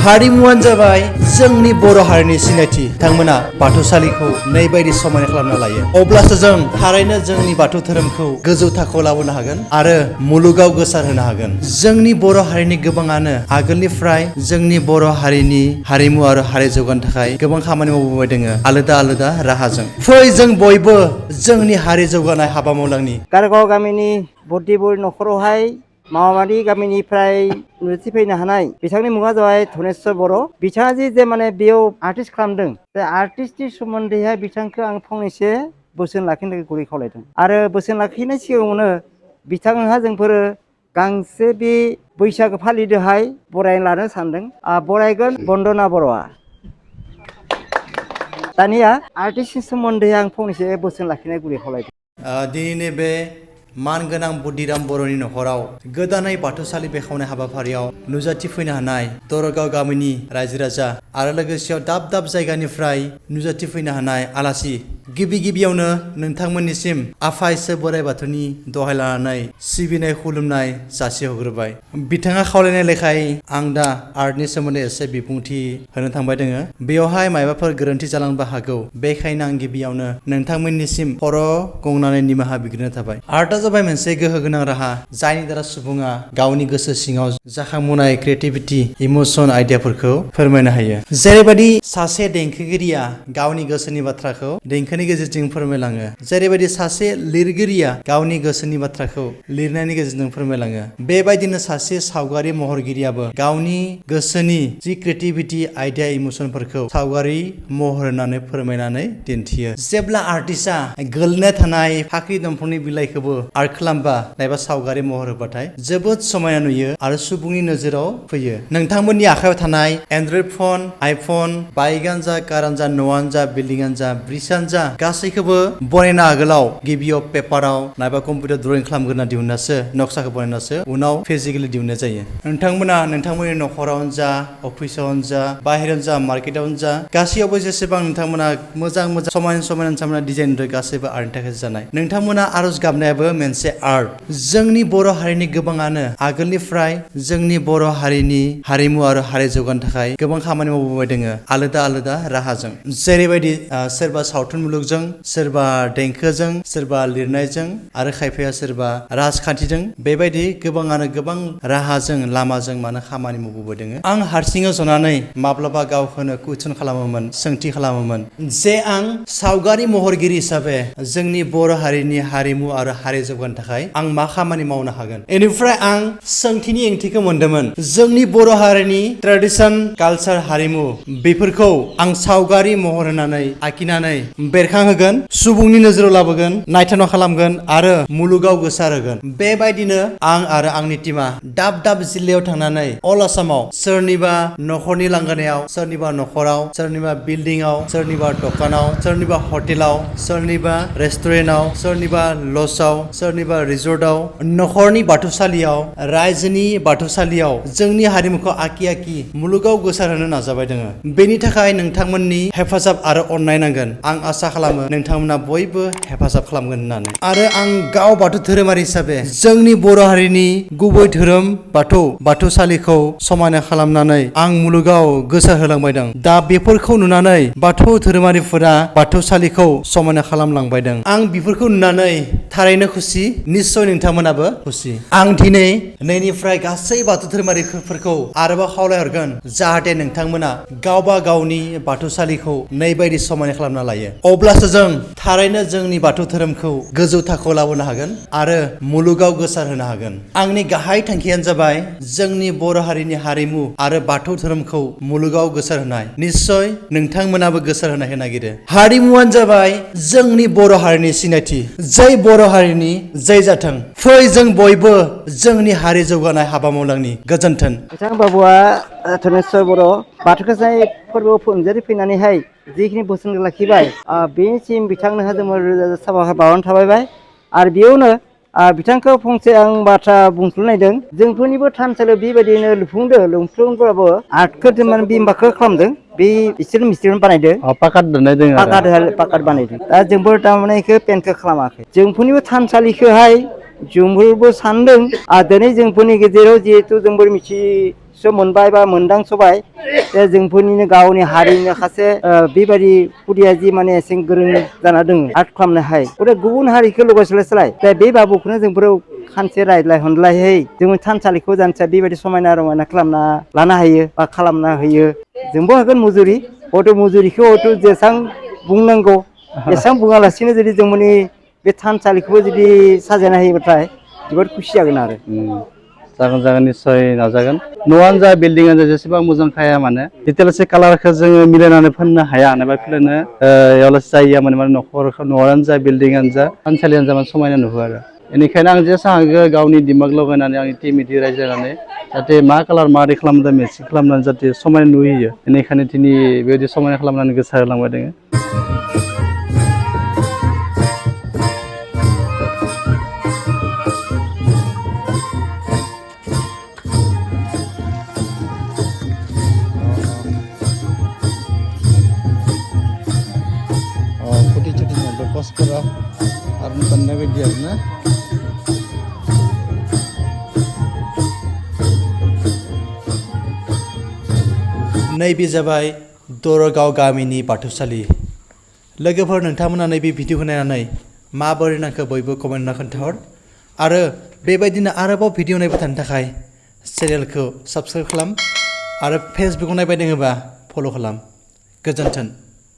हारिमुआनो जाबाय जोंनि बर' हारिनि सिनायथि। बिथांमोना बाथौसालिखौ नैबायदि समायना खालामना लायो। अब्लासो जों थारैनो जोंनि बाथौ धोरोमखौ गोजौ थाखोआव लाबोनो हागोन आरो मुलुगाव गोसारहोनो हागोन। जोंनि बर' हारिनि गोबाङानो आगोलनिफ्राय जोंनि बर' हारिनि हारिमु आरो हारि जौगानो थाखाय गोबां खामानि मावबोबाय दोङो आलादा आलादा राहाजों। फै जों बयबो जोंनि हारि जौगानाय हाबा मावलांनि। गारगाव गामिनि बद्दिबुर नखरावहाय मावाबारि गामिनिफ्राय नुजाथि फैनो हानाय बिथांनि मुङा जाबाय धनेस्वर बर'। बिथाङा जे माने बेयाव आर्टिस्ट खालामदों, बे आर्टिस्टनि सोमोन्दैहाय बिथांखौ आं फंनैसो बोसोन लाखिनो थाखाय गुरै खावलायदों। आरो बोसोन लाखिनाय सिगाङावनो बिथांहा जोंफोरो गांसे बे बैसागो फालिदोहाय बरायना लानो सानदों। बरायगोन बन्दना बर'आ। दानिया आर्टिस्टनि सोमोन्दै आं फंनैसो बोसोन लाखिनाय गुरै खावलायदों। दिनैनि बे मानगोनां बुद्दिराम बर'नि नखराव गोदानै बाथौसालि बेखेवनाय हाबाफारियाव नुजाथिफैनो हानाय दरगाव गामिनि रायजो राजा आरो लोगोसेयाव दाब दाब जायगानिफ्राय नुजाथिफैनो हानाय आलासि, गिबि गिबियावनो नोंथांमोननिसिम आफा इसोर बोराइ बाथौनि दहाय लानानै सिबिनाय खुलुमनाय जासिहरग्रोबाय। बिथाङा खावलायनाय लेखायै आं दा आर्टनि सोमोन्दै एसे बिबुंथि होनो थांबाय दोङो। बेवहाय मायबाफोर गोरोन्थि जालांनोबो हागौ, बेखायनो आं गिबियावनो नोंथांमोननिसिम खर' गंनानै निमाहा बिग्रोनाय थाबाय। आर्टआ जाबाय मोनसे गोहो गोनां राहा जायनि द्वारा सुबुङा गावनि गोसो सिङाव जाखांबोनाय क्रिएटिभिटि, इमोसन आइडियाफोरखौ फोरमायनो हायो। जेरैबायदि सासे देंखोगिरिया गावनि गोसोनि बाथ्राखौ देंखोनि गेजेरजों फोरमायलाङो, जेरैबायदि सासे लिरगिरिया गावनि गोसोनि बाथ्राखौ लिरनायनि गेजेरजों फोरमायलाङो, बेबायदिनो सासे सावगारि महरगिरियाबो गावनि गोसोनि जि क्रिएटिभिटि, आइडिया, इमोसनफोरखौ सावगारि महर होनानै फोरमायनानै दिन्थियो। जेब्ला आर्टिस्टआ गोलैना थानाय फाख्रि दंफांनि बिलाइखौबो आर्ट खालामबा नायबा सावगारि महर होबाथाय जोबोद समायना नुयो आरो सुबुंनि नोजोराव फैयो। नोंथांमोननि आखायाव थानाय एन्ड्रइड फन, आइफन, बाइकआनो जा, कारानो जा, न'आनो जा, बिल्डिंआनो जा, ब्रिजआनो जा, गासैखौबो बनायनो आगोलाव गिबियाव पेपाराव नायबा कम्पिउटार ड्रयिं खालामग्रोना दिहुननासो नक्साखौ बनायनासो उनाव फिजिकेलि दिहुननाय जायो। नोंथांमोना नोंथांमोननि नखरावनो जा, अफिसावनो जा, बाहेरायावनो जा, मार्केटावनो जा, गासैयावबो जेसेबां नोंथांमोना मोजां मोजां समायना समायना नोंथांमोना डिजाइन गासैबो आर्टनि थाखाय जानाय। नोंथांमोना आरज गाबनायाबो मोनसे आर्ट। जोंनि बर' हारिनि गोबाङानो आगोलनिफ्राय जोंनि बर' हारिनि हारिमु आरो हारि जौगानो थाखाय गोबां खामानि मावबोबाय दोङो आलादा आलादा राहाजों। जेरैबायदि सोरबा सावथुन मुलुगजों, सोरबा देंखोजों, सोरबा लिरनायजों आरो खायफाया सोरबा राजखान्थिजों, बेबायदि गोबाङानो गोबां राहाजों लामाजों मानो खामानि मावबोबाय दोङो। आं हारसिङै जनानै माब्लाबा गावखौनो कुइसन खालामोमोन, सोंथि खालामोमोन जे आं सावगारि महरगिरि हिसाबै जोंनि बर' हारिनि हारिमु आरो हारि जौगानो थाखाय आं मा खामानि मावनो हागोन। बेनिफ्राय आं सोंथिनि ओंथिखौ मोनदोंमोन। जोंनि बर' हारिनि ट्रेडिसन, कालचार, हारिमु बेफोरखौ आं सावगारि महर होनानै आखिनानै बेरखांहोगोन, सुबुंनि नोजोराव लाबोगोन, नायथावना खालामगोन आरो मुलुगाव गोसारहोगोन। बेबायदिनो आं आरो आंनि टीमा दाब दाब जिल्लायाव थांनानै अल आसामाव सोरनिबा नखरनि लांगोनायाव, सोरनिबा नखराव, सोरनिबा बिल्डिंआव, सोरनिबा दखानाव, सोरनिबा हटेलाव, सोरनिबा रेस्टुरेन्टआव, सोरनिबा लजआव, सोरनिबा रिजर्टआव, नखरनि बाथौसालियाव, रायजोनि बाथौसालियाव जोंनि हारिमुखौ आखि आखि मुलुगाव गोसारहोनो नाजाबाय दोङो। बेनि थाखाय नोंथांमोननि हेफाजाब आरो अननाय नांगोन। आं आसा खालामो नोंथांमोना बयबो हेफाजाब खालामगोन होननानै। आरो आं गाव बाथौ धोरोमारि हिसाबै जोंनि बर' हारिनि गुबै धोरोम बाथौसालिखौ समायना खालामनानै आं मुलुगाव गोसारहोलांबाय दं। दा बेफोरखौ नुनानै बाथौ धोरोमारिफोरा बाथौसालिखौ समायना खालामलांबाय दं। आं बेफोरखौ नुनानै थारैनो खुसि, निस्सय नोंथांमोनाबो खुसि। आं दिनै नैनिफ्राय गासै बाथौ धोरोमारिफोरखौ आरोबाव खावलायहरगोन जाहाथे नोंथांमोना गावबा गावनि बाथौसालिखौ नैबायदि समायना खालामना लायो। अब्लासो जों थारैनो जोंनि बाथौ धोरोमखौ गोजौ थाखोआव लाबोनो हागोन आरो मुलुगाव गोसारहोनो हागोन। आंनि गाहाय थांखियानो जाबाय जोंनि बर' हारिनि हारिमु आरो बाथौ धोरोमखौ मुलुगाव गोसारहोनाय। निस्सय नोंथांमोनाबो गोसारहोनो नागिरो। हारिमुआनो जाबाय जोंनि बर' हारिनि सिनायथि। जै बर' हारिनि जै जाथों। फै जों बयबो जोंनि हारि जौगानाय हाबा मावलांनि। गोजोन्थों। बिथां बाबुआ धनेस्वर बर' बाथौ गोसाय फोरबोआव नुजाथि फैनानैहाय जिखिनि बोसोन लाखिबाय, बेनिसिम बिथांनोहा जोङो रोजा रोजा साबायखर बावनानै थाबाय। आरो बेयावनो बिथांखौ फंसे आं बाथ्रा बुंथ'नो नागिरदों। जोंफोरनिबो थानसालियाव बेबायदिनो लुफुंदोंब्लाबो आर्टखौ जों बिम्बाखौ खालामदों। बे बिसोर मिस्ट्रियावनो बानायदों। पाकाट दोननाय दोङो आरो पाकाट बानायदों। दा जोंफोर थारमाने बेखौ पेन्टखौ खालामाखै। जोंफोरनिबो थानसालिखौहाय जोंफोरबो सानदों। आरो दिनै जोंफोरनि गेजेराव जिहेथु जोंबो मिथि रोंगौथि मोनबाय बा मोनदांसबाय जे जोंफोरनिनो गावनि हारिनि माखासे बेबायदि खुदिया जि माने एसे गोरों जाना दङ आर्ट खालामनोहाय गथे गुबुन हारिखौ लगायस्लायस्लाय दा बे बाबुखौनो जोंफोर खानसे रायज्लाय हनलायहै जों थानसालिखौ जानोसै बेबायदि समायना रमायना खालामना लानो हायो बा खालामना होयो जोंबो होगोन मुजुरि हयथ' मुजुरिखौ हयथ' जेसेबां बुंनांगौ एसेबां बुङालासिनो जुदि जोंनि बे थानसालिखौबो जुदि साजायना होयोबाथाय जोबोद खुसि जागोन आरो जागोन जागोन निस्सय नाजागोन न'आनो जा बिल्डिंआनो जा जेसेबां मोजां खाया माने डिटेलसे कालारखौ जोङो मिलायनानै फोननो हाया एबा फिल्डनो एवलासे जायो माने न'खरखौ न'आनो जा बिल्डिंआनो जा थानसालियानो जा समायना नुयो आरो बेनिखायनो आं जेसेबां हागौ गावनि दिमाग लगायनानै आंनि टिम इदि रायज्लायनानै जाहाथे मा कालार मारै खालामदों मेचिं खालामनानै जाहाथे समायना नुहैयो बेनिखायनो दिनै बेबायदि समायना खालामनानै गोसो होलांबाय दोङो फुटि चुटि पस्टफोरा आरो बानायनाय बायदि आरो ना नैबे जाबाय दरगाव गामिनि बाथौसालि लोगोफोर नोंथांमोना नैबे भिडिअखौ नायनानै माबोरै नांखो बयबो कमेन्टआव खोन्थाहर आरो बेबायदिनो आरोबाव भिडिअ नायबाय थानो थाखाय चेनेलखौ साबस्क्राइब खालाम आरो फेसबुकआव नायबाय दोङोबा फल' खालाम गोजोन्थों